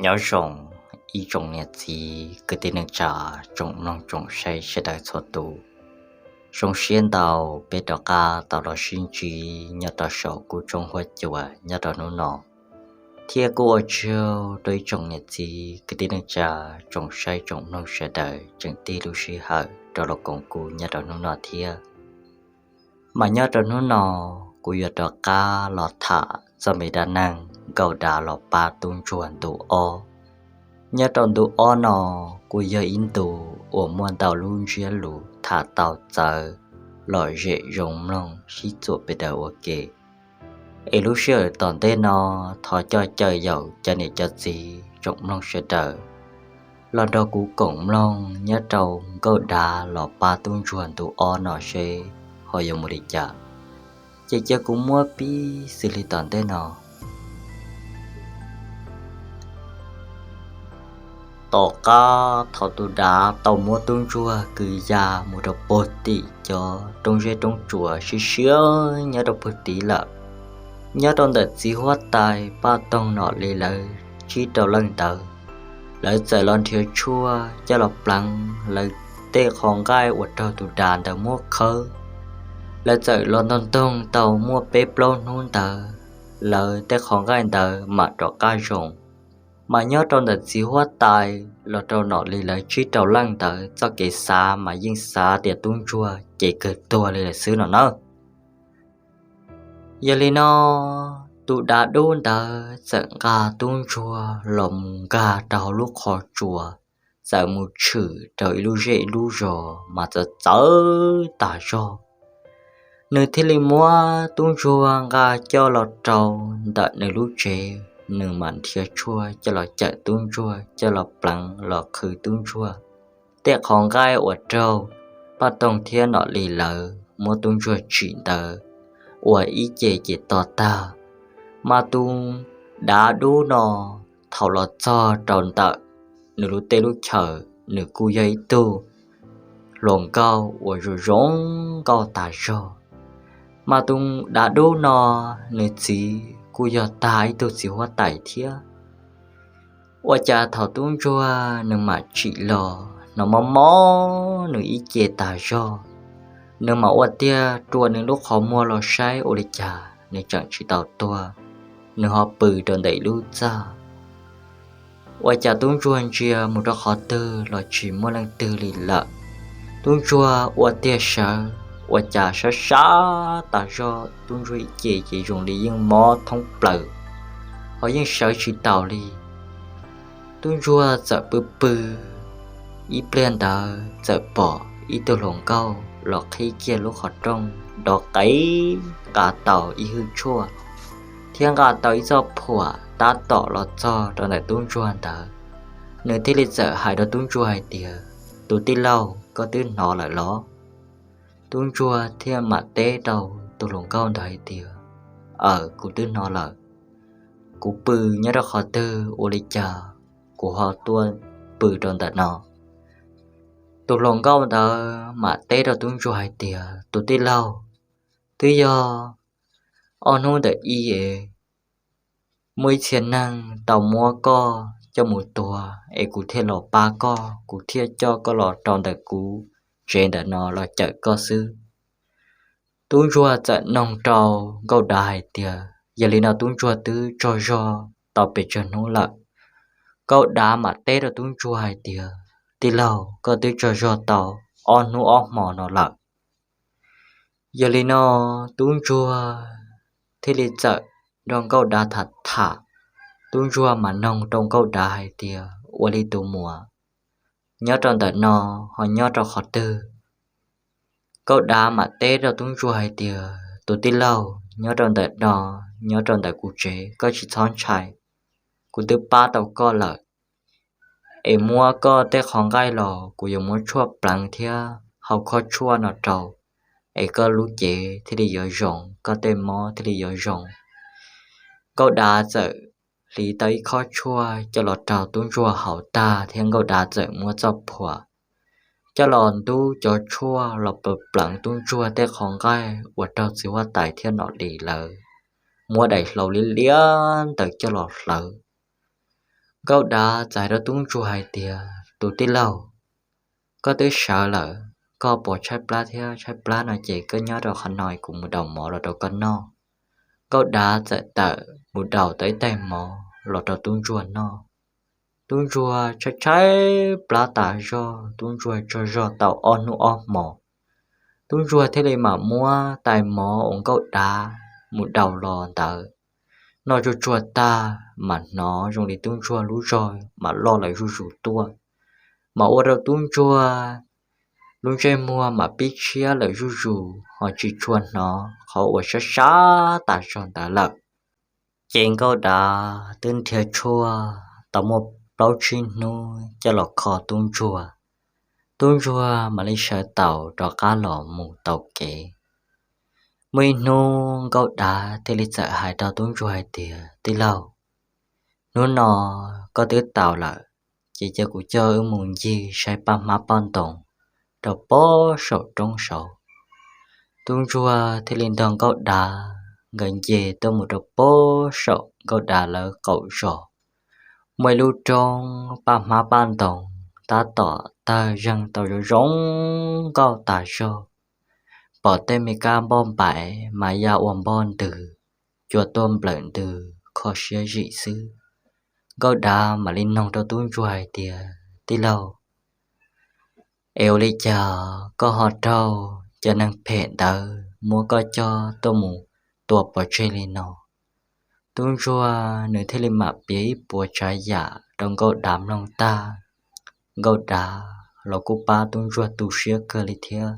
Nyob zoo ib tsoom niam txiv kwv tij neej tsa, tsoom mloog tsoom saib sawv daws txhua tus. Zoo siab ntau peb rov qab tau los sib ntsib nyob rau saum kuv tsoom huab cua nyob rau hnub no, thiab kuj ua tsaug rau ib tsoom niam txiv kwv tij neej tsa, tsoom saib tsoom mloog sawv daws tseem tig lub sij hawm rov los koom kuv nyob rau hnub no thiab. Mas nyob rau hnub no, kuv yuav rov qab los tham txoj me dab neeg nkauj dav los pab tub ntsuag ntu ob. Nyob rau ntu ob no, kuj yog ib ntu uas muaj ntau lub ntsiab lus tham tau txawv lom zem zoo mloog sib txuas pes daws ua ke. Es lub sij hawm tom ntej no, thov coj caw yaum cov niam cov txiv tsoom mloog sawv daws los nrog kuv koom mloog nyob rau nkauj dav los pab tub ntsuag ntu ob no seb ho yuav mus li cas. Ces cia kuv muab pib xws li tom ntej no. Tom qab thaum tus dav tau muab tub ntsuag kwv ya mus rau puag tim cov roob zeb roob tsuas siab siab nyob rau puag tid lawm, nyob rau ntawm txiv huab tais Paj Toog Nom Lis lawv tsib rau leej ntawd, lawv txawm los nrhiav tshuaj coj los pleev lawv tej qhov nqaij uas raug tus dav ntawd muab khawb. Lawv txawm los ntoog ntoog tau muaj peb plaub hnub ntawd, lawv tej qhov nqaij ntawd mam rov qab zoo. Mas nyob rau ntawm txiv huab tais los rau Nom Lis lawv tsib rau leej ntawd txoj kev xav mas yeej xav tias tub ntsuag ces kawg tuag li lawm xwb no nawb. Yog li no, tus dav dub ntawd txawm nqa tub ntsuag los mus nkag rau hauv lub qhov tsua, txawm mus tshwm rau ib lub zej ib lub zos mas txawv txawv tas zog. Nws thiaj li muab tub ntsuag nqa coj los rau ntawm nws lub tsev, nws mam nrhiav tshuaj coj los cawm tub ntsuag coj los pleev los qhwv tub ntsuag tej qhov nqaij uas raug Paj Toog thiab Nom Lis lawv muab tub ntsuag tsim ntawd ua ib ce ces to tag. Mas tus dav dub no thaum los txog rau ntawm nws lub teb lub chaw, nws kuj yog ib tug hluas nkauj uas zoo zoo nkauj tas zog. Mas tus dav dub no, nws txiv kuj yog tag ib tug txiv huab tais thiab. Ua cas thaum tub ntsuag nws mam tsim los no mob mob nws ib ce tas zog, nws mam ua tiag rua nws lub qhov muag los saib ua li cas nws tseem tsis tau tuag, nws ho pw rau ntawm ib lub txaj. Ua cas tub ntsuag ntsia mus rau qhov twg los tsis muaj leej twg li lawm. Tub ntsuag ua tiag sawv, ua cas sab sab tas zog, tub ntsuag ib ce ces zoo li yeej mob thoob plaws, ho yeej sawv tsis taus li. Tub ntsuag txawm pw pw, ib pliag ntawd txawm pom ib tug hluas nkauj los qhib kiag lub qhov rooj dov qev nqa tau ib hwj tshuaj thiab nqa tau ib txoj phuam tab tom los txog rau ntawm tub ntsuag ntawd. Nws thiaj li txawm hais rau tub ntsuag hais tias, Tus tij laug, koj twb hnov lawm los? Tub ntsuag thiaj mam teb rau tus hluas nkauj ntawd hais tias, Aws, kuv twb hnov lawm. Kuv pw nyob rau qhov twg ua li cas kuv ho tuaj pw rau ntawm no? Tus hluas nkauj ntawd mam teb rau tub ntsuag hais tias, Tus tij laug, twb yog ob hnub ntawm ib es muaj ib txhia neeg tau muab koj coj mus tua, es kuv thiaj los pab koj, kuv thiaj coj koj los rau ntawm kuv tsev ntawm no los cawm koj xwb. Tub ntsuag txawm noog rau nkauj dav hais tias, yog li no tub ntsuag twb tsaug zog tau pes tsawg hnub lawm? Nkauj dav mam teb rau tub ntsuag hais tias, tij laug, koj twb tsaug zog tau ob hnub ob hmo no lawm. Yog li no tub ntsuag thiaj li txawm nrog nkauj dav tham tham. Tub ntsuag mas noog rau nkauj dav hais tias, ua li tus muam, nyob rau ntawm no ho nyob rau qhov twg? Nkauj dav mam teb rau tub ntsuag hais tias, tus tij laug, nyob rau ntawm no, nyob rau ntawm kuv tsev, koj tsis txhob ntshai. Kuv twb pab tau koj lawm, es muab koj tej qhov nqaij los kuv yuav muab tshuaj pleev thiab hau khob tshuaj no rau, es koj lub cev thiaj li yuav zoo, koj tej mob thiaj li yuav zoo. Nkauj dav txawm hliv tau ib khob tshuaj coj los rau tub ntsuag haus tag thiab nkauj dav txawm muab txoj phuam coj los ntub cov tshuaj los pleev tub ntsuag tej qhov nqaij uas raug txiv huab tais thiab Nom Lis lawv muab daim hlau liab liab ntawd coj los hlawv. Nkauj Dav txawm hais rau tub ntsuag hais tias, tus tij laug, koj twb sawv lawm, koj puas tshaib plab thiab? Tshaib plab no ces koj nyob rau qhov no kuv mus daus mov los rau koj noj. Nkauj Dav txawm tawm mus daus tau ib tais mov los rau tub ntsuag noj. Tub ntsuag tshaib tshaib plab tas zog, tub ntsuag tsaug zog tau ob hnub ob hmos. Tub ntsuag thiaj li mam muab tais mov uas Nkauj Dav mus daus los ntawd noj tsuag tsuag tag, mas hnov zoo li tub ntsuag lub zog mas loj lawm zuj zus tuaj, mas ua rau tub ntsuag lub ntsej muag mas pib tshiab lawm zuj zus, ho tsis tshua hnov qhov uas sab sab tas zog ntawd lawm. Ces Nkauj Dav twb nrhiav tshuaj tau muaj plaub tsib hnub coj los kho tub ntsuag, tub ntsuag mam li sawv taus rov qab los mus taus kev. Muaj ib hnub Nkauj Dav thiaj li txawm hais rau tub ntsuag hais tias, tij laug, hnub no koj twb taus lawm, ces cia kuv coj wb mus ncig saib paj hmab paj ntoos rau pob saum roob saud. Tub ntsuag thiaj li nrog Nkauj Dav nkawd nce tuaj mus rau pob saum Nkauj Dav lawv qaum zos. Muaj ib lub roob paj hmab paj ntoos tab tom tawg zeeg tau zoo zoo nkauj tas zog, pom tej me kab npauj npaim mas ya ua npauj ntws, cua tuaj nplawm ntws kho siab zim xwb. Nkauj Dav mam li noog rau tub ntsuag hais tias, tij laug, es ua li cas koj ho raug cov neeg phem ntawd muab koj coj tuaj mus tua pov tseg li no? Tub ntsuag nws thiaj li mam piav ib puas tsav yam rau Nkauj Dav mloog tag. Nkauj Dav los kuj pab tub ntsuag tu siab kawg li thiab.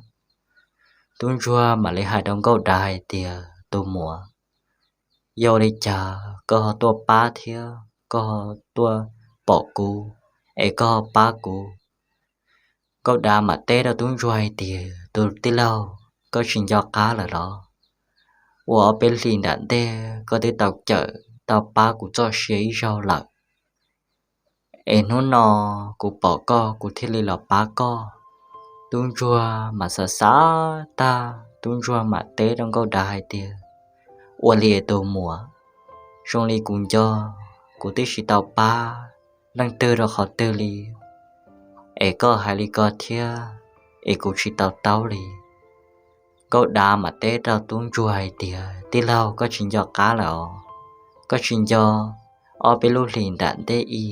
Tub ntsuag mam li hais rau Nkauj Dav hais tias, tus muam, yog li cas koj ho tuaj pab thiab koj ho tuaj pom kuv, es koj ho pab kuv? Nkauj Dav mam teb rau tub ntsuag hais tias, tus tij laug, koj tsis nco qab lawm los? Uas ob peb hlis nram ntej koj twb tau cawm tau pab kuv txoj sia ib zaug lawm, es hnub no kuv pom koj kuv thiaj li los pab koj. Tub ntsuag mas xav xav tag, tub ntsuag mam teb rau Nkauj Dav hais tias, ua li tus muam, zoo li kuv nco, kuv twb tsis tau pab leej twg rau qhov twg li, es koj hais li ko thiab, es kuv tsis tau taub li. Nkauj Dav mam teb rau tub ntsuag hais tias, tij laug, koj tsis nco qab lawm os? Koj tsis nco ob peb lub hlis nram ntej i,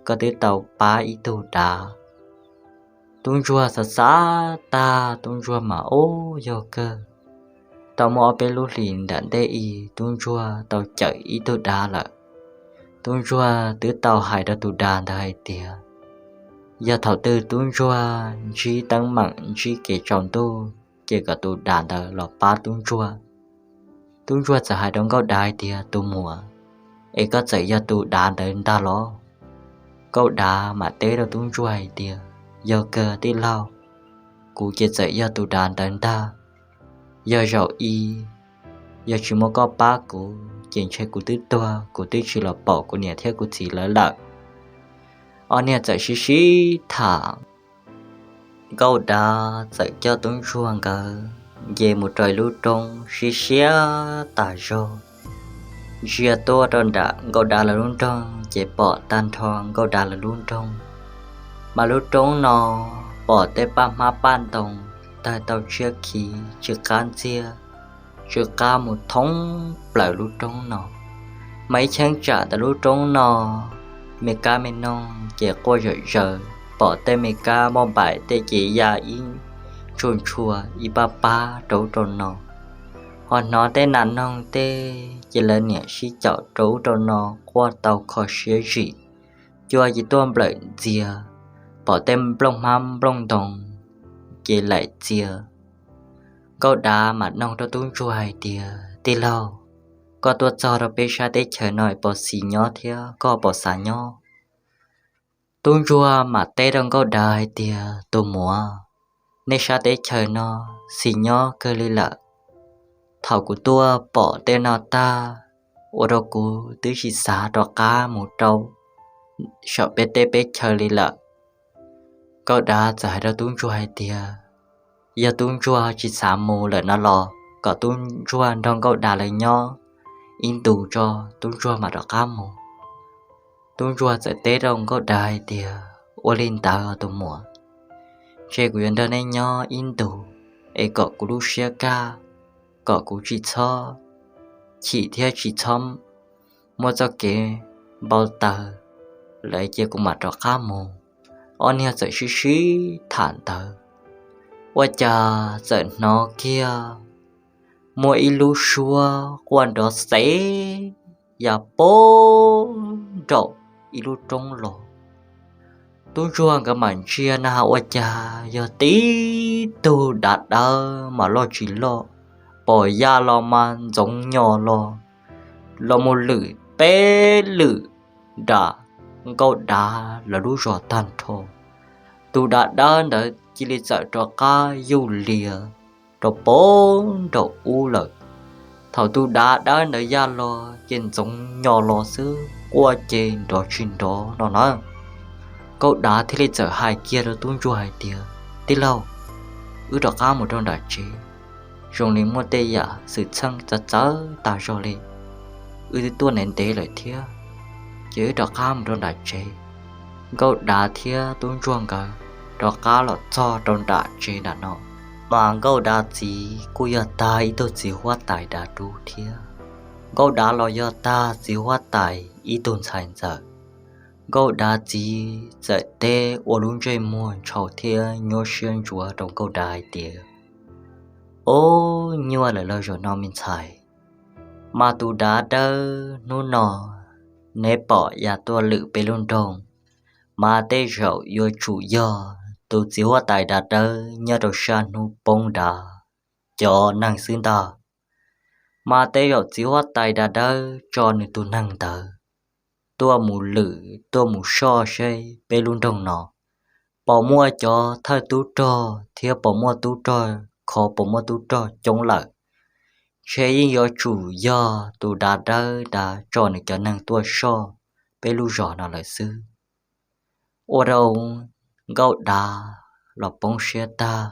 koj twb tau pab ib tug dav? Tub ntsuag xav xav tag, tub ntsuag mas ub, yog kawg, tau muaj ob peb lub hlis nram ntej i tub ntsuag tau cawm ib tug dav lawm. Tub ntsuag twb tau hais rau tus dav ntawd hais tias, yog thaum twg tub ntsuag ntsib teeb meem ntsib kev tsaus ntuj, ces kom tus dav ntawd los pab tub ntsuag. Tub ntsuag txawm hais rau Nkauj Dav hais tias, tus muam, es koj txawm yog tus dav ntawd ntag los? Nkauj Dav mam teb rau tub ntsuag hais tias, yog kawg tij laug, kuv ces txawm yog tus dav ntawd ntag. Yog zaum i, yog tsis muaj koj pab kuv ces ntshe kuv twb tuag, kuv twb tsis los pom kuv niam thiab kuv txiv lawv lawm. Ob niag txawm sib sib tham. Nkauj Dav txawm coj tub ntsuag nkawd nce mus rau ib lub roob siab siab tas zog. Ntsia tuaj rau nram Nkauj Dav lawv lub nroog ces pom tag nrho Nkauj Dav lawv lub nroog. Mas lub roob no pom tej paj hmab paj ntoos tawg tau tshiab khiv tsw qab ntxiag, tsw qab mus thoob plaws lub roob no. Mas ib cheeb tsam ntawm lub roob no, me kab me noog ces quaj zawm zaws, pom tej me kab npauj npaim tej ces ya ib ntshua ntshua ib pab pab rau ub rau no. Ho hnov tej nas noog tej ces lawv niam sib caum rau ub rau no quaj tau kho siab zim. Cua ces tuaj nplawm ntxiag, pom tej nplooj hmab nplooj ntoos ces laim txias. Nkauj Dav mam noog rau tub ntsuag hais tias, tij laug, koj tuaj txog rau peb sab teb chaws no es puas xis nyob thiab koj puas xav nyob? Tub ntsuag mam teb rau Nkauj Dav hais tias, tus muam, nej sab teb chaws no xis nyob kawg li lawm. Thaum kuv tuaj pom tej no tag, ua rau kuv twb tsis xav rov qab mus rau saum peb teb peb chaws li lawm. Nkauj Dav txawm hais rau tub ntsuag hais tias, yog tub ntsuag tsis xav mus lawm no los kom tub ntsuag nrog Nkauj Dav lawv nyob ib ntus tso, tub ntsuag mam rov qab mus. Tub ntsuag txawm teb rau Nkauj Dav hais tias, Ua li ntawd tus muam, ntshe kuv yuav nrog nej nyob ib ntus, es kom kuv lub siab kaj, kom kuv tsis txhob chim thiab tsis txhob muaj txoj kev npau taws lawm ces kuv mam rov qab mus. Ob niag txawm sib sib tham ntawd, ua cas txawm hnov kiag muaj ib lub suab quaj nrov xev ya poob nraum ib lub roob los. Tub ntsuag nkawd mam ntsia na has ua cas yog tib tug dav dawb mas loj tsis loj, pom yaj los mas ntxoov nyo los, los mus lwm peb lwm nram Nkauj Dav lawv lub zos tag nrho. Tus dav dawb ntawd cia li txawm rov qab yuj lias rau poob nraum ub lawm. Thaum tus dav dawb ntawd yaj los ces ntxoov nyo los xwb, quaj ces nrov tsis nrov no na. Nkauj Dav thiaj li txawm hais kiag rau tub ntsuag hais tias, Tij laug, wb rov qab mus rau nram tsev, zoo li muaj tej yam xwm txheej txawv txawv tas zog li, wb twb tuaj ntev ntev lawm thiab, ces wb rov qab mus rau nram tsev. Nkauj Dav thiab tub ntsuag nkawd rov qab los txog rau nram tsev nram no, mas Nkauj Dav txiv kuj yog tag ib tug txiv huab tais dav dub thiab. Nkauj Dav los yog tag txiv huab tais ib tug ntxhais ntxawm. Nkauj Dav txiv txawm teb ua lub ntsej muag ntshau thiab nyuaj siab ntsuav rau Nkauj Dav hais tias, Ob, nyuaj lawm los zaum no me ntxhais, mas tus dav dawb hnub no neb pom ya tuaj lwm peb lub nroog, mas tej zaum yuav tsum yog tus txiv huab tais dav dawb nyob rau sab hnub poob dav cov neeg xwb ntag. Mas tej zaum txiv huab tais dav dawb tso nws tus neeg ntawd tuaj mus lwm tuaj mus soj seb peb lub nroog no pom muaj cov thawj tub rog thiab pom muaj tub rog khov, pom muaj tub rog coob lawm. Ntshe yeej yuav tsum yog tus dav dawb dav tso nws cov neeg tuaj soj peb lub zos no lawm xwb. Ua rau Nkauj Dav los poob siab tag.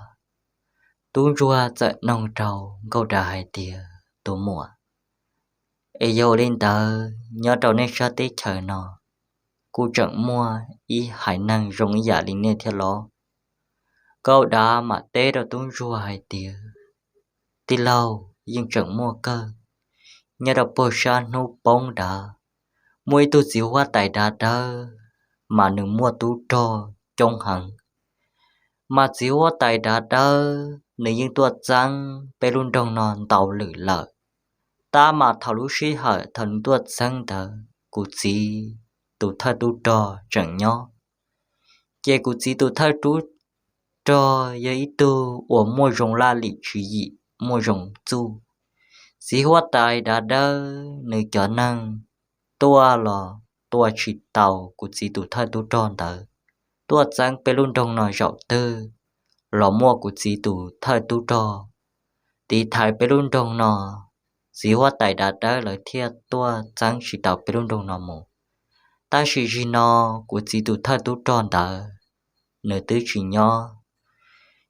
Tub ntsuag txawm noog rau Nkauj Dav hais tias, Tus muam, es yog li ntawd nyob rau nej sab teb chaws no kuj tseem muaj ib haiv neeg zoo ib yam li nej thiab los? Nkauj Dav mam teb rau tub ntsuag hais tias, Tij laug, yeej tseem muaj kawg. Nyob rau puag sab hnub poob dav, muaj ib tug txiv huab tais dav dawb, mas nws muaj tub rog coob heev. Mas txiv huab tais dav dawb nws yeej tuaj txeeb peb lub nroog no ntau lwm lawm. Tab mas thaum lub sij hawm thaum nws tuaj txeeb ntawd kuv txiv tus thawj tub rog tseem nyob. Ces kuv txiv tus thawj tub rog yog ib tug uas muaj zoo laj lim tswv yim, muaj zoo txuj. Txiv huab tais dav dawb nws cov neeg tuaj los tuaj tsis tau kuv txiv tus thawj tub rog ntawd. Tuaj txeeb peb lub nroog no zaum twg los muaj kuv txiv tus thawj tub rog tiv thaiv peb lub nroog no. Txiv huab tais dav dawb lawv thiaj tuaj txeeb tsis tau peb lub nroog no mus. Tab sis zaum no kuv txiv tus thawj tub rog ntawd nws twb tsis nyob,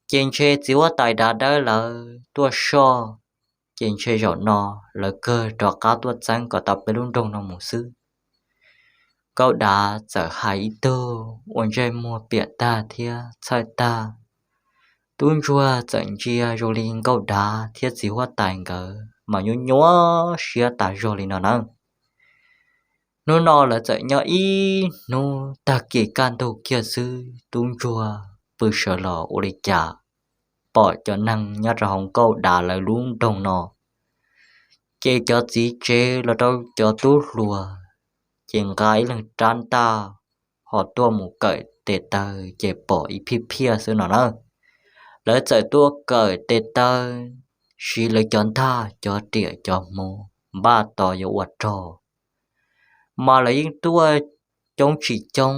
ces ntshe txiv huab tais dav dawb lawv tuaj soj, ces ntshe zaum no lawv kawg rov qab tuaj txeeb kom tau peb lub nroog no mus xwb. Nkauj Dav txawm hais ib tug ua ntsej muag piam tag thiab txhawj tag. Tub ntsuag txawm ntsia zoo li Nkauj Dav thiab txiv huab tais nkawd mas nyuaj nyuaj siab tas zog li no nawb. Hnub no lawv txawm nyob ib hnub tag kis kaj ntug kiag xwb, tub ntsuag pw sawv los ua li cas pom cov neeg nyob rau hauv Nkauj Dav lawv lub nroog no, ces cov txiv tsev los rau cov tub hluas, ces nqa ib leeg rab ntaj ho tuaj mus kawm tes taw, ces pom ib phiaj phiaj xwb no na. Lawv txawm tuaj kawm tes taw, siv lawv cov ntaj cov riam cov hmuv npaj tos yuav ua rog. Mas lawv yeej tuaj coob tsis coob,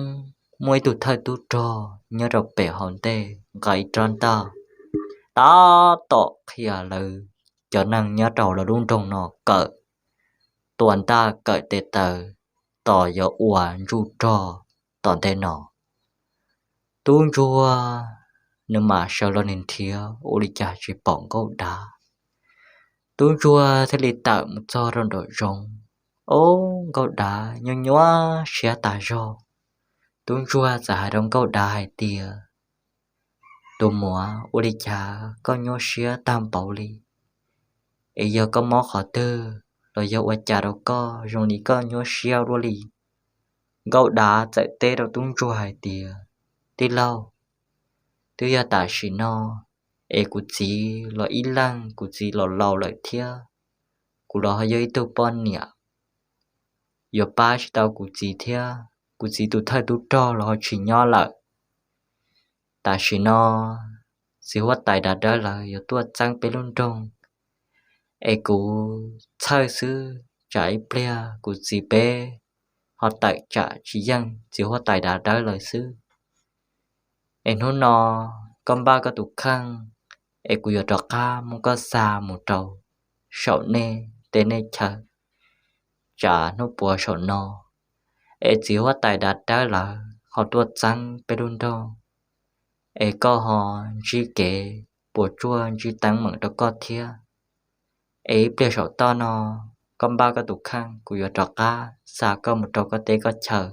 muaj ib tug thawj tub rog nyob rau pem hauv ntej nqa ib rab ntaj tab tom qhia lawv cov neeg nyob rau lawv lub nroog no kawm, tua ntaj kawm tes taw tos yuav ua ntsuj rog tom ntej no. Tub ntsuag nws mam sawv los nws nrhiav ua li cas tsis pom Nkauj Dav. Tub ntsuag thiaj li tawm mus txog rau nraum zoov, Ob, Nkauj Dav nyuaj nyuaj siab tas zog. Tub ntsuag txawm hais rau Nkauj Dav hais tias, Tus muam, ua li cas koj nyuaj siab tag npaum li? Es yog koj mob qhov twg los yog ua cas rau koj zoo li koj nyuaj siab luaj li? Nkauj Dav txawm teb rau tub ntsuag hais tias, Tij laug, twb yog tam sim no es kuv txiv los ib leeg, kuv txiv los laus lawm thiab, kuv los ho yog ib tug poj niam, yuav pab tsis tau kuv txiv thiab, kuv txiv tus thawj tub rog los ho tsis nyob lawm. Tam sim no txiv huab tais Dav Dawb lawv yuav tuaj txeeb peb lub nroog, es kuv txhawj xwb tsam ib pliag kuv txiv peb ho tawm tsam tsis yeej txiv huab tais Dav Dawb lawv xwb. Es hnub no koj npaj koj tus kheej, es kuv yuav rov qab muab koj xa mus rau saum nej teb nej chaw, tsam hnub puav saum no es txiv huab tais Dav Dawb lawv ho tuaj txeeb peb lub nroog, es koj ho ntsib kev puas tsuaj ntsib teeb meem rau koj thiab. Es ib pliag saum toj no koj npaj koj tus kheej, kuv yuav rov qab xa koj mus rau koj teb koj chaw.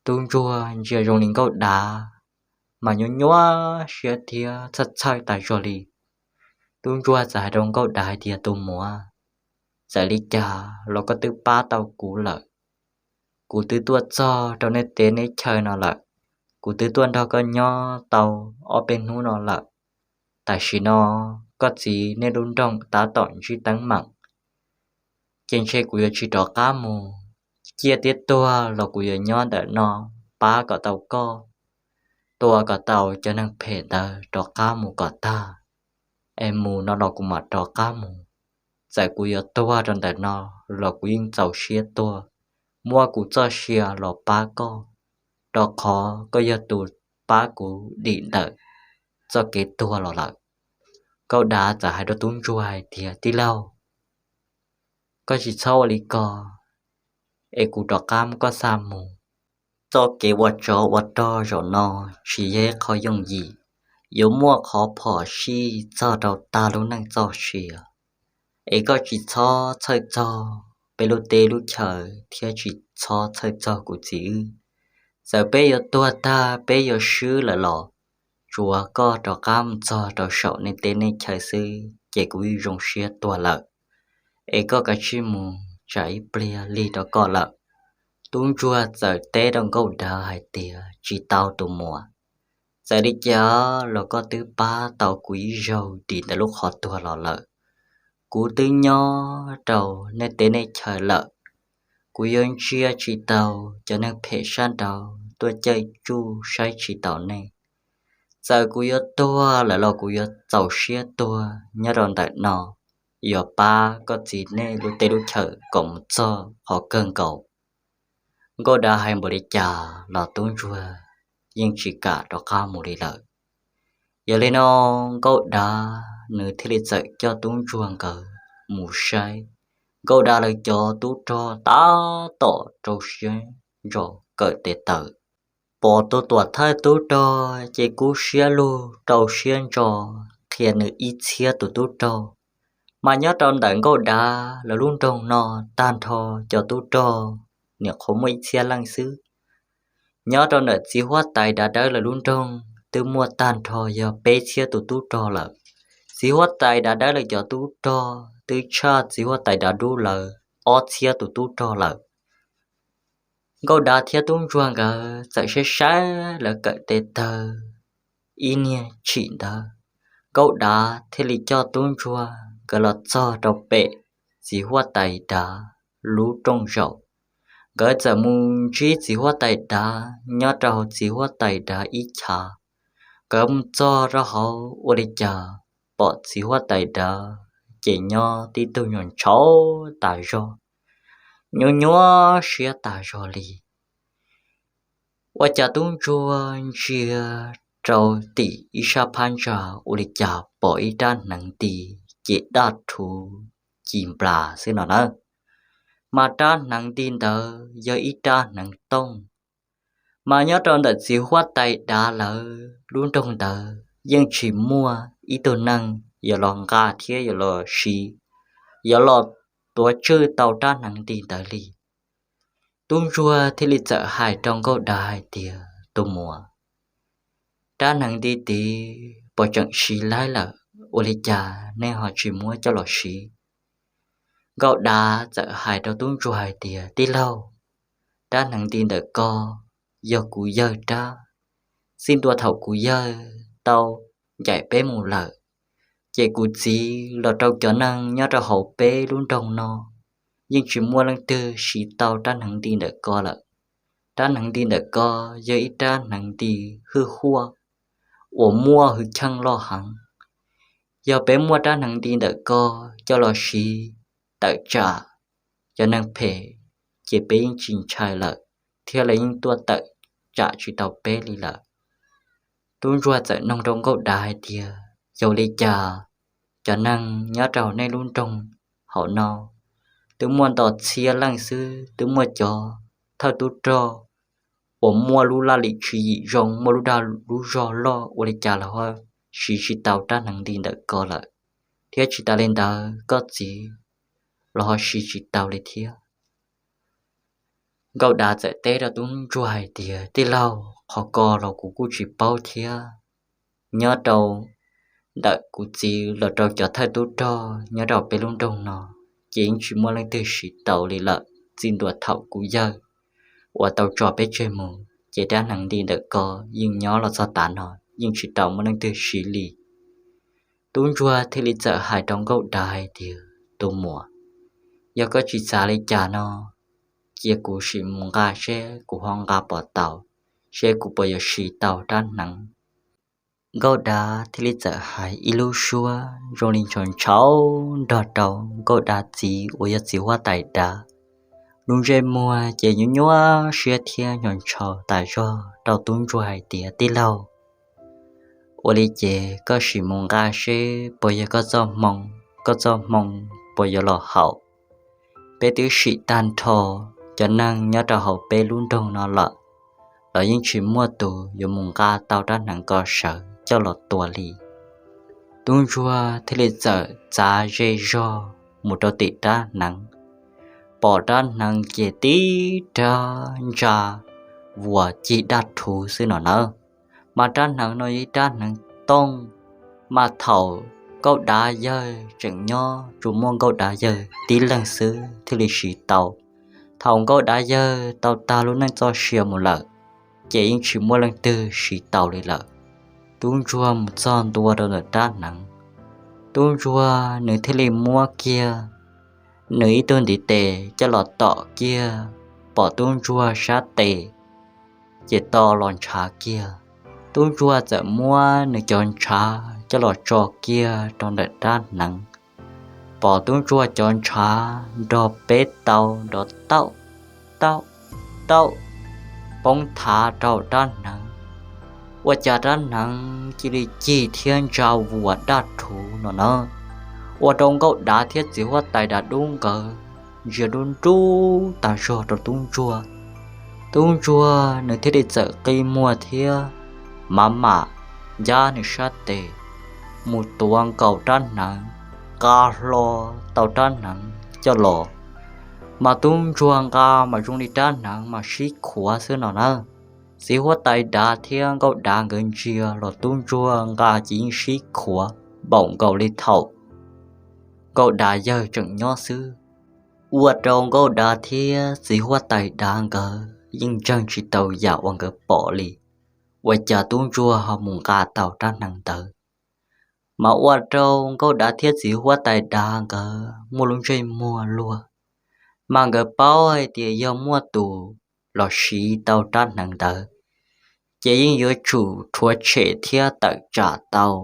Tub ntsuag ntsia zoo li Nkauj Dav mas nyuaj nyuaj siab thiab txhawj txhawj tas zog li. Tub ntsuag txawm hais rau Nkauj Dav hais tias, Tus muam, txawm li cas los koj twb pab tau kuv lawm. Kuv twb tuaj txog rau nej teb nej chaw no lawm, kuv twb tuaj nrog koj nyob tau ob peb hnub no lawm. Tam sim no koj txiv nej lub nroog tab tom ntsib teeb meem, ces ntshe kuv yuav tsis rov qab mus, ciaj thiab tuag los kuv yuav nyob ntawm no pab kom tau koj, tua kom tau cov neeg phem ntawd rov qab mus kom tag, es mus no los kuv mam rov qab mus. Txawm kuv yuav tuag rau ntawm no los kuv yeej txaus siab tuag, muab kuv txoj sia los pab koj, rau qhov koj yog tus pab kuv dim ntawm txoj kev tuag los lawm. Nkauj Dav txawm hais rau tub ntsuag hais tias, Tij laug, koj tsis txhob ua li ko, es kuv rov qab muab koj xa mus. Txoj kev ua tsov ua rog zaum no tsis yog ib qho yooj yim, yuav muaj qhov phom sij txog rau tag lub neej txoj sia. Es koj tsis txhob txhawj txog peb lub teb lub chaw thiab tsis txhob txhawj txog kuv txiv wb. Txawm peb yuav tuag tag peb yuav swb lawm los tsuav koj rov qab mus txog rau saum nej teb nej chaw xwb ces kuv yeej zoo siab tuag lawm. Es koj kav tsij mus, tsam ib pliag lig rau koj lawm. Tub ntsuag txawm teb rau Nkauj Dav hais tias, Tsis tau tus muam, txawm li cas los koj twb pab tau kuv ib zaug dim ntawm lub qhov tuag los lawm. Kuv twb nyob rau nej teb nej chaw lawm, kuv yuav ntsia tsis tau cov neeg phem sab nraud tuaj caij tsuj saib tsis taus nej. Txawm kuv yuav tuag lawm los kuv yuav txaus siab tuag nyob rau ntawm no, yuav pab koj txiv nej lub teb lub chaw kom mus txog qhov kawg nkaus. Nkauj Dav hais npaum li cas los tub ntsuag yeej tsis kam rov qab mus li lawm. Yog li no Nkauj Dav nws thiaj li txawm coj tub ntsuag nkawd mus saib Nkauj Dav lawv cov tub rog tab tom rau siab ntso kawm tes taw. Pom tus tuam thawj tub rog ces kub siab lug rau siab ntso qhia nws ib txhiab tus tub rog. Mas nyob rau ntawm Nkauj Dav lawv lub nroog no tag nrho cov tub rog nim qhuav muaj ib txhiab leej xwb. Nyob rau ntawm txiv huab tais Dav Dawb lawv lub nroog twb muaj tag nrho yog peb txhiab tus tub rog lawm. Txiv huab tais Dav Dawb lawv cov tub rog twb tshaj txiv huab tais Dav Dub lawv ob txhiab tus tub rog lawm. Nkauj Dav thiab tub ntsuag nkawd txawm saib saib lawv kawm tes taw ib niag tshim ntawd, Nkauj Dav thiaj li coj tub ntsuag nkawd los txog rau pem txiv huab tais Dav lub rooj zaum. Nkawd txawm mus ntsib txiv huab tais Dav nyob rau hauv txiv huab tais Dav ib chav. Nkawd mus txog rau hauv ua li cas pom txiv huab tais Dav ces nyob tib tug nyuam ntshauv tas zog, nyuaj nyuaj siab tas zog li. Ua cas tub ntsuag ntsia rau tim ib sab phab ntsa ua li cas pom ib rab hneev nti ces daj rhuv ci nplas xwb no na. Mas rab hneev nti ntawd yog ib rab hneev tooj. Mas nyob rau ntawm txiv huab tais Dav lawv lub nroog ntawd yeej tsis muaj ib tug neeg yuav los nqa thiab yuav los siv, yuav los tuav tswj tau rab hneev nti ntawd li. Tub ntsuag thiaj li txawm hais rau Nkauj Dav hais tias, Tus muam, rab hneev nti tid puas tseem siv laib lawm, ua li cas nej ho tsis muab coj los siv? Nkauj Dav txawm hais rau tub ntsuag hais tias, Tij laug, rab hneev nti ntawm ko yog kuv yawg rab. Txij ntua thaum kuv yawg tau ncaim peb mus lawm, ces kuv txiv los rau cov neeg nyob rau hauv peb lub nroog no yeej tsis muaj leej twg siv tau rab hneev nti ntawm ko lawm. Rab hneev nti ntawm ko yog ib rab hneev nti hwj huaj uas muaj hwj chim loj heev. Yog peb muab rab hneev nti ntawm ko coj los siv tawm tsam cov neeg phem, ces peb yeej tsis ntshai lawm, thiab lawv yeej tuaj tawm tsam tsis tau peb li lawm. Tub ntsuag txawm nug rau Nkauj Dav hais tias, Yog li cas cov neeg nyob rau nej lub nroog hauv no twb muaj ntau txhiab leej xwb, twb muaj cov thawj tub rog uas muaj lub laj lim tswv yim zoo, muaj lub dag lub zog loj, ua li cas lawv ho siv tsis tau rab hneev nti ntawm ko lawm? Thiab tsis tas li ntawd, koj txiv los ho siv tsis tau li thiab. Nkauj Dav txawm teb rau tub ntsuag hais tias, Tij laug, qhov ko los kuv kuj tsis paub thiab. Nyob rau ntawm kuv txiv los rau cov thawj tub rog nyob rau peb lub nroog no, ces yeej tsis muaj leej twg siv tau li lawm. Txij ntua thaum kuv yawg uas tau tso peb tseg mus, ces rab hneev nti ntawm ko yeej nyob los txog tav no, yeej tsis tau muaj leej twg siv li. Tub ntsuag thiaj li txawm hais rau Nkauj Dav hais tias, Tus muam, yog koj tsis xav li cas no, cia kuv sim mus nqa seb kuv ho nqa puas tau, seb kuv puas yuav siv tau rab hneev. Nkauj Dav thiaj li txawm hais ib lub suab zoo li ntshaus ntshaus nrog rau Nkauj Dav txiv uas yog txiv huab tais Dav. Lub ntsej muag ces nyuaj nyuaj siab thiab ntshaus ntshaus tas zog rau tub ntsuag hais tias, Tij laug, ua li ces koj sim mus nqa seb puas yog koj txoj hmoo, koj txoj hmoo puas yuav los haum. Peb twb sim tag nrho cov neeg nyob rau hauv peb lub nroog no lawm, los yeej tsis muaj tus yuav mus nqa tau rab hneev ko sawv coj los tua li. Tub ntsuag thiaj li txawm txav ze zog mus rau tim rab hneev, pom rab hneev ces tib rab ntsa vuas cig daj rhuv xwb no nawb. Mas rab hneev no yog ib rab hneev tooj, mas thaum Nkauj Dav yawg tseem nyob tsuas muaj Nkauj Dav yawg tib leeg xwb thiaj li siv tau. Thaum Nkauj Dav yawg tau tag lub neej txoj sia mus lawm, ces yeej tsis muaj leej twg siv tau li lawm. Tub ntsuag mus txog ntua rau ntawm rab hneev, tub ntsuag nws thiaj li muab kiag nws ib tug ntiv tes coj los tom kiag, pom tub ntsuag sab tes ces to los ntshav kiag. Tub ntsuag txawm muab nws cov ntshav coj los tso kiag rau ntawm rab hneev, pom tub ntsuag cov ntshav nrog peb tau nrov tauj tauj tauj poob thav rau rab hneev. Ua cas rab hneev cia li cig thiab ntsa vuas daj rhuv no na, ua rau Nkauj Dav thiab txiv huab tais Dav Dub nkawd ntsia nrub nrub tag zog rau tub ntsuag. Tub ntsuag nws thiaj li txawm qi muag thiab maj mam ncab nws sab tes mus tuav nkaus rab hneev, nqa hlo tau rab hneev coj los. Mas tub ntsuag nqa mas zoo li rab hneev mas sib khuav xwb no na. Txiv huab tais Dav thiab Nkauj Dav nkawd ntsia los tub ntsuag nqa ces yeej sib khuav npaum nkaus li thaum Nkauj Dav yawg tseem nyob xwb. Ua rau Nkauj Dav thiab txiv huab tais Dav nkawd yeej ntseeg tsis tau yam uas nkawd pom li, ua cas tub ntsuag ho mus nqa tau rab hneev ntawd. Mas ua rau Nkauj Dav thiab txiv huab tais Dav nkawd muaj lub ntsej muag luag, mas nkawd paub hais tias yog muaj tus los siv tau rab hneev ntawd, ces yeej yuav tsum rhuav tshem thiab tawm tsam tau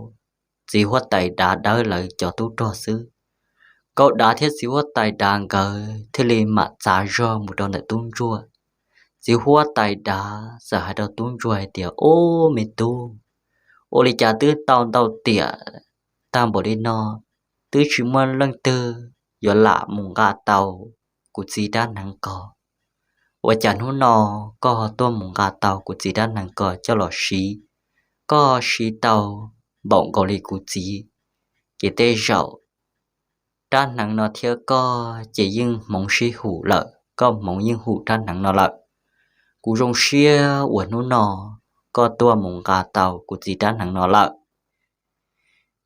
txiv huab tais Dav Dawb lawv cov tub rog xwb. Nkauj Dav thiab txiv huab tais Dav nkawd thiaj li mam txav zog mus rau ntawm tub ntsuag. Txiv huab tais Dav txawm hais rau tub ntsuag hais tias, Ub, me tub, ua li cas twb tau ntau tiam tag npaum li no, twb tsis muaj leej twg yuav lam mus nqa tau kuv txiv rab hneev ko. Ua cas hnub no koj ho tuaj mus nqa tau kuv txiv rab hneev ko coj los siv, koj ho siv tau npaum nkaus li kuv txiv, ces tej zaum rab hneev no thiab koj ces yeej hmoov sib hum lawm, koj hmoov yeej hum rab hneev no lawm. Kuv zoo siab uas hnub no koj tuaj mus nqa tau kuv txiv rab hneev no lawm.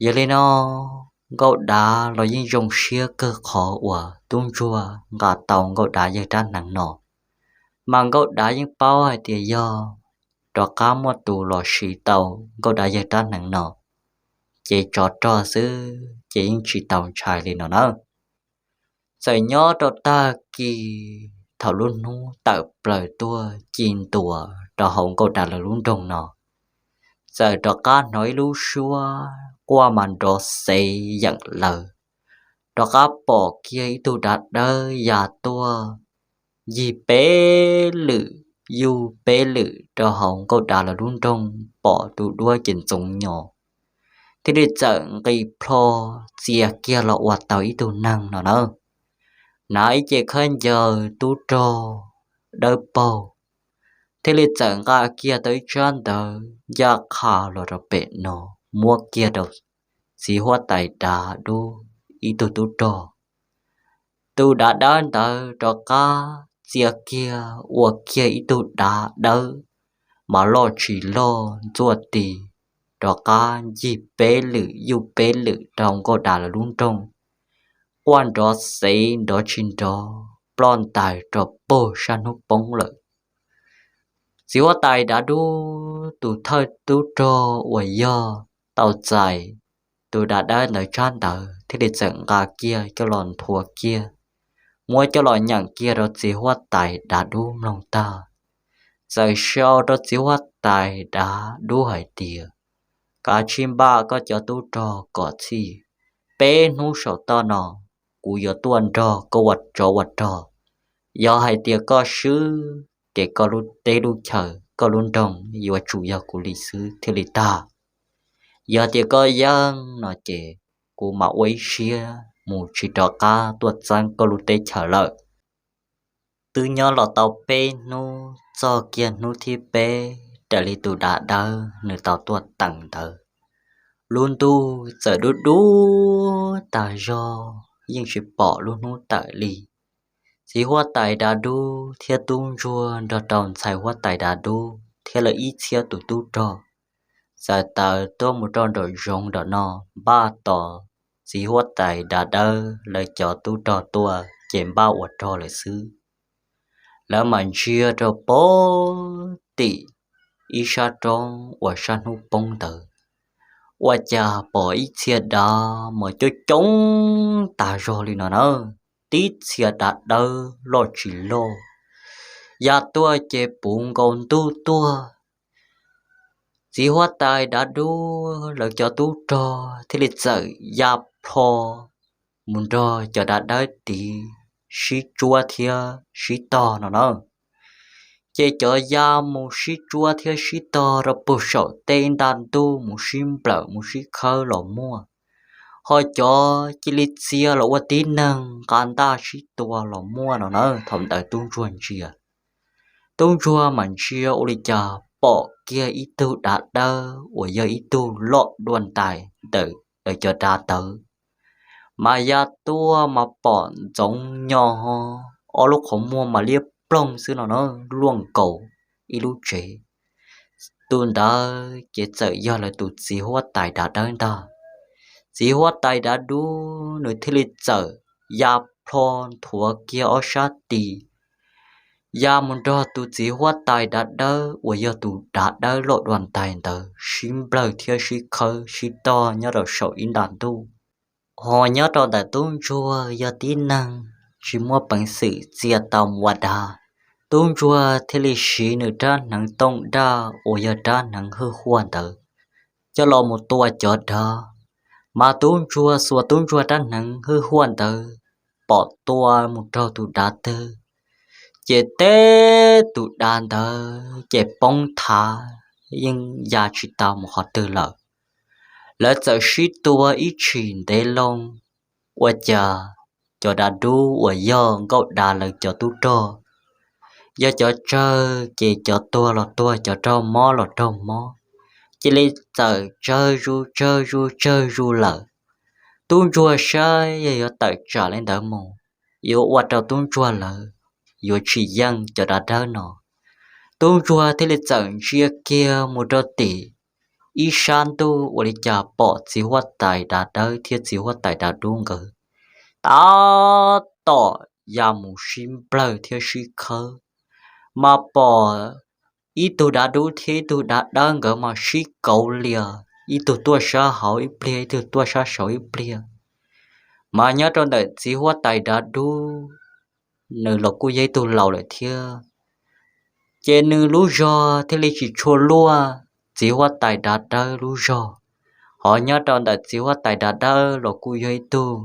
Yog li no, Nkauj Dav los yeej zoo siab kawg qhov uas tub ntsuag nqa tau Nkauj Dav yawg rab hneev no, mas Nkauj Dav yeej paub hais tias yog rov qab muaj tus los siv tau Nkauj Dav yawg rab hneev no, ces tsov rog xwb ces yeej tsis tau ntshai li no nawb. Txawm nyob rau tag kis thaum lub hnub tawm plaws tuaj ci ntua rau hauv Nkauj Dav lawv lub nroog no, txawm rov qab hnov ib lub suab quaj mas nrov xev yeem lawv, rov qab pom kiag ib tug dav dawb ya tuaj ncig peb lwm yuj peb lwm rau hauv Nkauj Dav lawv lub nroog, pom tus duab ces ntxoov nyo, thiaj li txawm nqis plho txia kiag los ua tau ib tug neeg no nawb. Hnav ib ce khaub ncaws tub rog dawb paug, thiaj li txawm nqa kiag tau ib tsab ntawv ncaj qha los rau pem no, muab kiag rau txiv huab tais dav dub ib tug tub rog. Tus dav dawb ntawd rov qab txia kiag ua kiag ib tug dav dawb, mas loj tsis loj ntxuaj ti, rov qab ncig peb lwm yuj peb lwm rau Nkauj Dav lawv lub nroog, quaj nrov xev nrov tsis nrov ploj ntais rau puag sab hnub poob lawm. Txiv huab tais dav dub tus thawj tub rog uas yog tau txais tus dav dawb ntawd tsab ntawv thiaj li txawm nqa kiag coj los nthuav kiag, muab coj los nyeem kiag rau txiv huab tais dav dub mloog tag, txawm sau rau txiv huab tais dav dub hais tias, kav tsij npaj koj cov tub rog kom txhij, peb hnub saum toj no kuv yuav tuaj nrog koj ua tsov ua rog. Yog hais tias koj swb, ces koj lub teb lub chaw koj lub nroog yuav tsum yog kuv li xwb thiaj li tag. Yog tias koj yeej no ces kuv mam ua ib siab mus tsis rov qab tuaj txeeb koj lub teb chaws lawm. Twb nyob los tau peb hnub txog kiag hnub thib peb raws li tus dav dawb nws tau tuaj teem ntawd, lub ntuj txawm dub dub tag zog yeej tsis pom lub hnub tawm li. Txiv huab tais dav dub thiab tub ntsuag nrog rau ntxhais huab tais dav dub thiab lawv ib txhiab tus tub rog txawm tawm tuaj mus rau nraum zoov nram no, npaj tos txiv huab tais dav dawb lawv cov tub rog tuaj ces npaj ua rog lawm xwb. Lawv mam ntsia rau pem tim ib sab roob uas sab hnub poob ntawd, ua cas pom ib txhia dav mas coob coob tag zog li no na, tib txhia dav dawb loj tsis loj ya tuaj ces puv nkaus ntuj tuaj. Txiv huab tais dav dub lawv cov tub rog thiaj li txawm ya plho mus nrog cov dav dawb tid sib tsuab thiab sib tog no na. Ces cov ya mus sib tsuab thiab sib tog rau puag saum tej ntaj ntuj mus sib nplawm mus sib khawb los muaj, ho cov cia li txia los ua tib neeg nqa ntaj sib tua los muaj no na. Thaum ntawd tub ntsuag ntsia, tub ntsuag mam ntsia ua li cas pom kiag ib tug dav dawb uas yog ib tug loj dua ntais ntawm lawv cov dav tawv, mas ya tuaj mas pom ntxoov nyo, ob lub qhov muag mas liab ploog xwb no na, luaj nkaus ib lub tsev. Tus ntawd ces txawm yog lawv tus txiv huab tais dav dawb ntag. Txiv huab tais dav dub nws thiaj li txawm ya plho nthuav kiag ob sab tis, ya mus nrog tus txiv huab tais dav dawb uas yog tus dav dawb loj dua ntais ntawd sib nplawg thiab sib khawb sib tog nyob rau saum ib ntaj ntuj. Ho nyob rau ntawm tub ntsuag yog tib neeg tsis muaj peev xwm txia tau mus ua dav, tub ntsuag thiaj li siv nws rab hneev tooj daj uas yog rab hneev hwj huaj ntawd coj los mus tua cov dav. Mas tub ntsuag xuas tub ntsuag rab hneev hwj huaj ntawd pom tua mus raug tus dav twg, ces teb tus dav ntawd ces poob thav, yeej ya tsis tau mus qhov twg lawm. Lawv txawm sib tua ib tshim ntev loo, ua cas cov dav dub uas yog nkauj dav lawv cov tub rog, yog cov tsawg ces cov tuag los tuag, cov raug mob los raug mob, cia li txawm tsawg zus tsawg zus tsawg zus lawm. Tub ntsuag saib yog yuav tawm tsam li ntawd mus, yuav ua rau tub ntsuag lawv yuav tsis yeej cov dav dawb no. Tub ntsuag thiaj li txawm ntsia kiag mus rau tim ib sab ntuj ua li cas pom txiv huab tais dav dawb thiab txiv huab tais dav dub nkawd tab tom ya mus sib nplawg thiab sib khawb, mas pom ib tug dav dub thiab ib tug dav dawb nkawd mas sib kauv lias, ib tug tuaj sab hauv ib pliag ib tug tuaj sab saud ib pliag. Mas nyob rau ntawm txiv huab tais dav dub, nws los kuj yog ib tug laus lawm thiab, ces nws lub zog thiaj li tsis tshua luaj txiv huab tais dav dawb lub zog. Hos nyob rau ntawm txiv huab tais dav dawb los kuj yog ib tug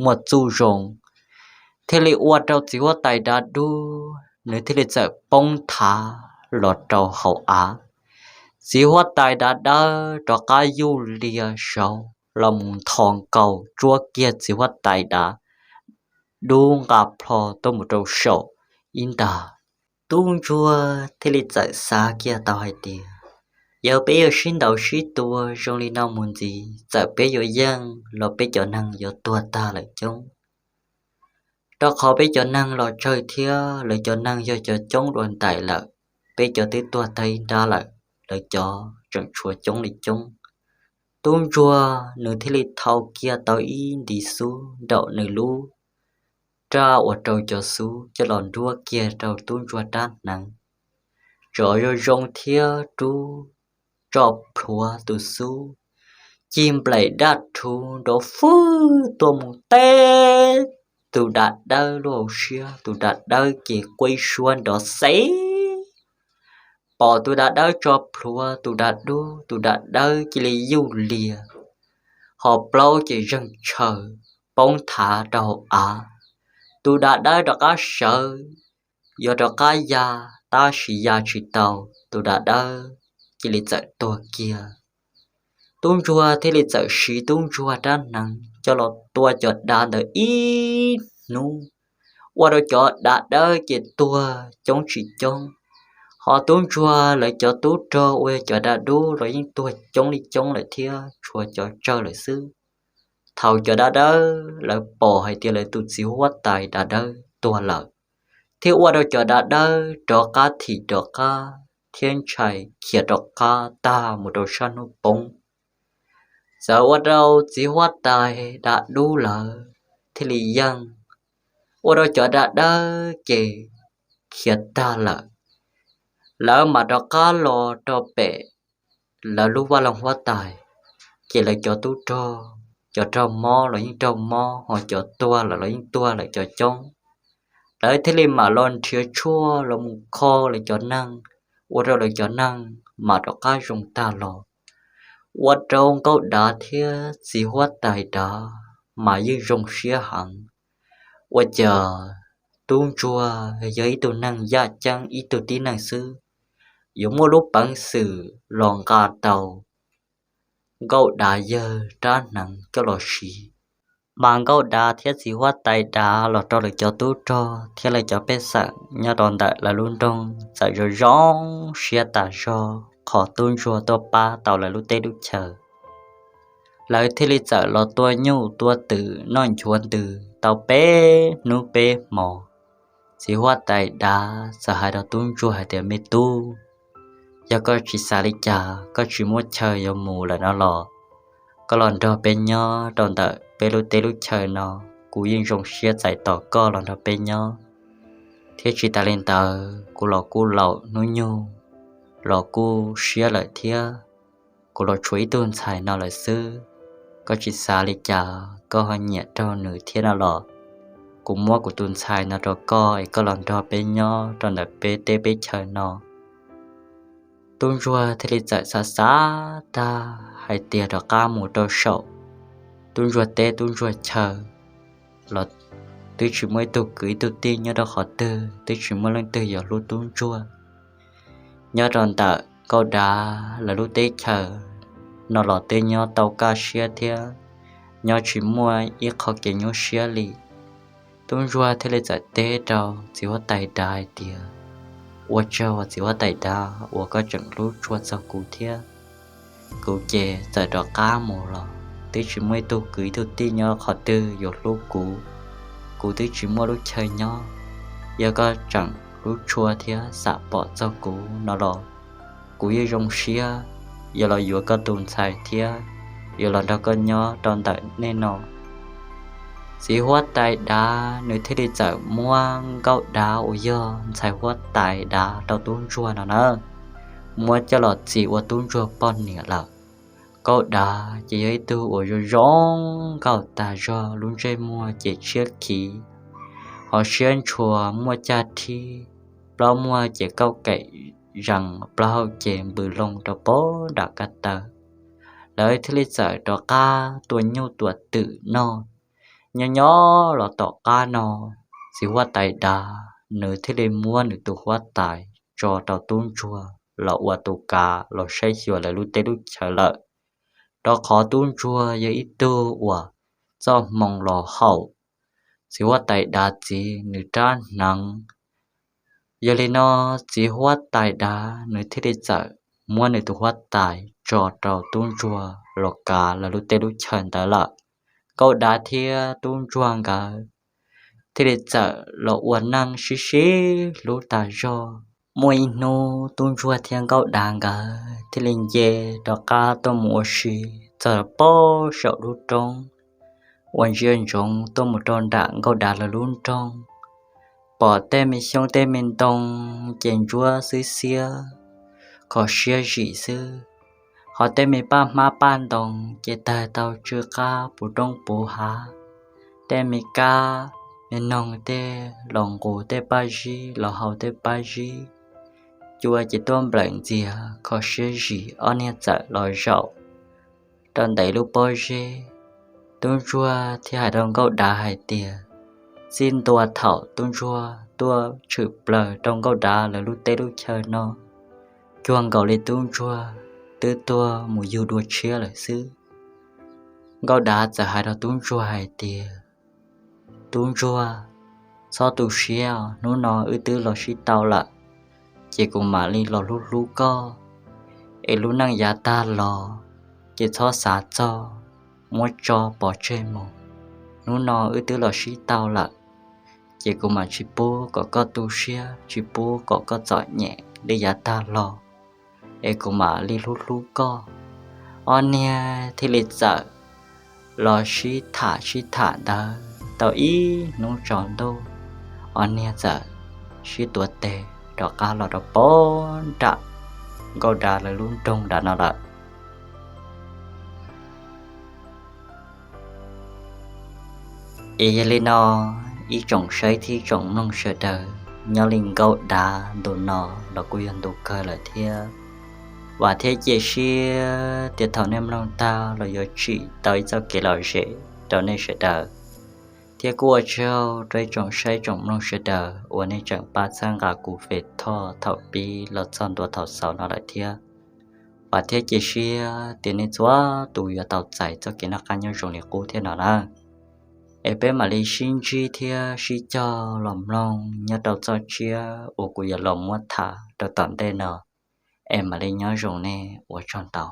muaj txuj zoo, thiaj li ua rau txiv huab tais dav dub nws thiaj li txawm poob thav los rau hauv av. Txiv huab tais dav dawb rov qab yuj lias saud los mus nthos nkaus tsuab kiag txiv huab tais dav dub nqa plho tuaj mus rau saum ib ntag. Tub ntsuag thiaj li txawm xav kiag tau hais tias, yog peb yuav sib ntaus sib tua zoo li no mus ntxiv, txawm peb yuav yeej los peb cov neeg yuav tuag tag lawm coob. Rau qhov peb cov neeg los tsawg thiab lawv cov neeg yog cov coob dua ntais lawm, peb cov twb tuag tag ib nrab lawm, lawv cov tseem tshuav coob li coob. Tub ntsuag nws thiaj li thau kiag tau ib ntiv xub nraum nws lub raj ua rau cov xub coj los nruab kiag rau tub ntsuag rab hneev, tso zoo zoo thiab rub tso plhuav tus xub, cig nplaim daj rhuv nrov fwj tuaj mus teb tus dav dawb lub hauv siab. Tus dav dawb ces quib suab nrov xev, pom tus dav dawb tso plhuav tus dav dub, tus dav dawb cia li yuj lias, ho plaub ces zeeg tshaws poob thav rau hauv av. Tus dav dawb rov qab sawv, yuav rov qab ya, tab sis ya tsis tau, tus dav dawb cia li txawm tuag kiag. Tub ntsuag thiaj li txawm siv tub ntsuag rab hneev coj los tua cov dav ntawd ib hnub, ua rau cov dav dawb ces tuag coob tsis coob, ho tub ntsuag lawv cov tub rog uas yog cov dav dub los yeej tuag coob li coob lawm thiab tshuav cov tsawg lawm xwb. Thaum cov dav dawb lawv pom hais tias lawv tus txiv huab tais dav dawb tuag lawm, thiaj ua rau cov dav dawb rov qab thim rov qab thiab ntshai khiav rov qab tag mus rau sab hnub poob. Txawm ua rau txiv huab tais dav dub lawv thiaj li yeej, ua rau cov dav dawb ces khiav tag lawm. Lawv mam rov qab los rau pem lawv lub vaj loog huab tais, ces lawv cov tub rog, cov raug mob los yeej raug mob, ho cov tuag lawm los yeej tuag lawm cov coob. Lawv thiaj li mam los nrhiav tshuaj los mus kho lawv cov neeg, ua rau lawv cov neeg mam rov qab zoo tag los. Ua rau nkauj dav thiab txiv huab tais dav mas yeej zoo siab heev. Ua cas tub ntsuag yog ib tug neeg yaj ceeb ib tug tib neeg xwb, yuav muaj lub peev xwm los nqa tau nkauj dav yawg rab hneev coj los siv. Mas nkauj dav thiab txiv huab tais dav los rau lawv cov tub rog thiab lawv cov pej xeem nyob rau ntawm lawv lub nroog txawm zoo zoo siab tas zog qhov tub ntsuag tuaj pab tau lawv lub teb lub chaw. Lawv thiaj li txawm los tua nyuj tua twm noj nchuav ntws tau peb hnub peb hmo. Txiv huab tais dav txawm hais rau tub ntsuag hais tias, me tub, yog koj tsis xav li cas, koj tsis muaj chaw yuav mus lawm no los, koj los nrog peb nyob rau ntawm peb lub teb lub chaw no, kuv yeej zoo siab txais tos koj los nrog peb nyob. Thiab tsis tas li ntawd, kuv los kuj laus hnub nyoog los kuj siab lawm thiab, kuv los tshuav ib tug ntxhais no lawm xwb. Koj tsis xav li cas, koj ho nyiam raug nws thiab no los, kuv muab kuv tus ntxhais no rau koj es koj los nrog peb nyob rau ntawm peb teb peb chaw no. Tub ntsuag thiaj li txawm xav xav tag hais tias rov qab mus rau saum tub ntsuag teb tub ntsuag chaw los twb tsis muaj ib tug kwv ib tug tij nyob rau qhov twg, twb tsis muaj leej twg yuav hlub tub ntsuag. Nyob rau ntawm nkauj dav lawv lub teb chaws no los tej nyob tau kaj siab thiab nyob tsis muaj ib qho kev nyuaj siab li. Tub ntsuag thiaj li txawm teb rau txiv huab tais dav hais tias, ua tsaug txiv huab tais dav uas koj tseem hlub tshua txog kuv thiab, kuv ces txawm rov qab mus los. twb tsis muaj ib tug kwv ib tug tij nyob qhov twg yuav hlub kuv. Kuv twb tsis muaj lub chaw nyob. Yog koj tseem hlub tshua thiab xam pom txog kuv no los kuv yeej zoo siab yuav los yuav koj tus ntxhais thiab yuav los nrog koj nyob rau ntawm nej no. Txiv huab tais dav nws thiaj li txawm muab nkauj dav uas yog ntxhais huab tais dav rau tub ntsuag no na, muab coj los txis ua tub ntsuag poj niam lawm. Nkauj dav ces yog ib tug uas zoo zoo nkauj tag zog, lub ntsej muag ces tshiab khiv, ho siab ntshua, muaj caj rhib, plaub muag ces kauj kaim zees, plaub hau ces npws loo rau pem nram ko taw. Lawv thiaj li txawm rov qab tua nyuj tua twm noj. Nyob nyob los tom qab no, txiv huab tais dav nws thiaj li muab nws tus huab tais tso rau tub ntsuag los ua tus kav los saib xyuas lawv lub teb lub chaw lawm, rau qhov tub ntsuag yog ib tug uas txoj hmoo los haum txiv huab tais dav txiv nws rab hneev. Yog li no, txiv huab tais dav nws thiaj li txawm muab nws tus huab tais tso rau tub ntsuag los kav lawv lub teb lub chaw ntawd lawm. Nkauj dav thiab tub ntsuag nkawd thiaj li txawm los ua neej sib sib hlub tag zog. Muaj ib hnub tub ntsuag thiab nkauj dav nkawd thiaj li nce rov qab tuaj mus ua si txog pem saum lub roob, ua ntsia ntsoov tuaj mus rau nram nkauj dav lawv lub nroog, pom tej me xyoob tej me ntoo ces ntsuab xwb xiab, kho siab zim xwb. Ho tej me paj hmab paj ntoo ces tawg tau tsw qab puv roob puv hav. Tej me kab me noog tej los nqus tej paj zib los haus tej paj zib. Cua ces tuaj nplawm ntxiag kho siab zim, ob niag txawm los zaum rau ntawm lub pob zeb. Tub ntsuag thiaj hais rau nkauj dav hais tias, txij ntua thaum tub ntsuag tuaj tshwm plaws rau nkauj dav lawv lub teb lub chaw no, cuag nkaus li tub ntsuag twb tuag mus yug dua tshiab lawm xwb. Nkauj dav txawm hais rau tub ntsuag hais tias, tub ntsuag, txhob tu siab, hnub no wb twb los sib tau lawm, ces kuv mam li los hlub hlub koj, es lub neej yav tag los ces txhob xav txog, muab tso pov tseg mus. Hnub no wb twb los sib tau lawm, ces kuv mam tsis pub kom koj tu siab, tsis pub kom koj txom nyem li yav tag los, es kuv mam li hlub hlub koj. Ob niag thiaj li txawm los sib tham sib tham ntawd tau ib hnub tsaus ntuj, ob niag txawm sib tuav tes rov qab los rau pem nram nkauj dav lawv lub nroog dav no lawm. Es yog li no, ib tsoom saib thiab tsoom mloog sawv daws, nyob li nkauj dav ntu no los kuj yog ntu kawg lawm thiab. Vam thiab cia siab tias thaum nej mloog tag los yuav tsim tau ib txoj kev lom zem rau nej sawv daws. Thiab kuj ua tsaug rau ib tsoom saib tsoom mloog sawv daws uas nej tseem pab txhawb nqa kuv Fem Thoj thaum pib los txog ntua thaum xaus no lawm thiab. Vam thiab cia siab tias nej txhua tus yuav tau txais txoj kev noj qab nyob zoo li qub thiab no na. Es peb mam li sib ntsib thiab sib cog los mloog nyob rau txoj tsiab uas kuv yuav los muab tham rau tom ntej no. Es mam li nyob zoo nej, ua tsaug ntau.